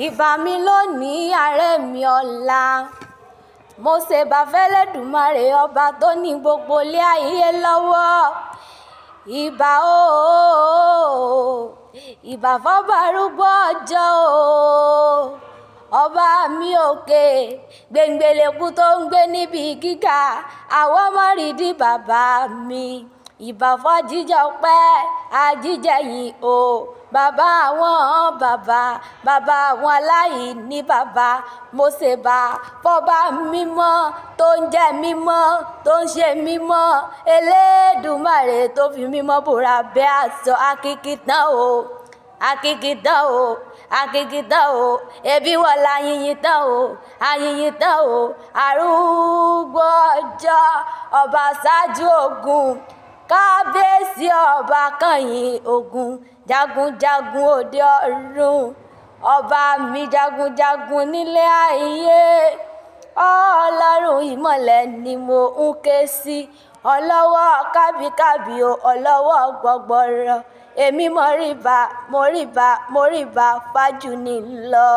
Ìbà mi lónìí, ààrẹ mi ọ̀la. Mo ṣèbà fẹ́lẹ́dùmarè, ọba tó ní gbogbo ilé ayé lọ́wọ́. Ìbà ooo, ìbà fọ́ba arúgbó ọjọ́ o. Ọba mi òkè, gbèǹgbèlèkú tó ń gbé níbi gíga, àwọn mọ̀rìndí bàbá mi. Ìbà fọ́jíjọpẹ́, ajíjẹyìn o. Bàbá àwọn bàbá, bàbá àwọn aláìní bàbá. Mo ṣèbà fọ́ba mímọ́ tó ń jẹ́ mímọ́, tó ń ṣe mímọ́. Elédùmarè tó fi mímọ́ búra bí aṣọ akíkítán o. Akíkítán o, akíkítán o. Ebi wọ́n la yìnyín tán o, ayìnyín tán o. Arúgbó ọjọ́, ọba ṣáájú ogun. Kábíyèsí ọba kanyìn ogun, jagunjagun òde ọ̀run. Ọba mi jagunjagun nílé ayé. Ọlọ́run ìmọ́lẹ̀ ni mo ń ké sí. Ọlọ́wọ́ kábíkábí o, ọlọ́wọ́ gbọgbọrọ. Èmi mọ̀ríbà, mọ̀ríbà, mọ̀ríbà fájù ní lọ.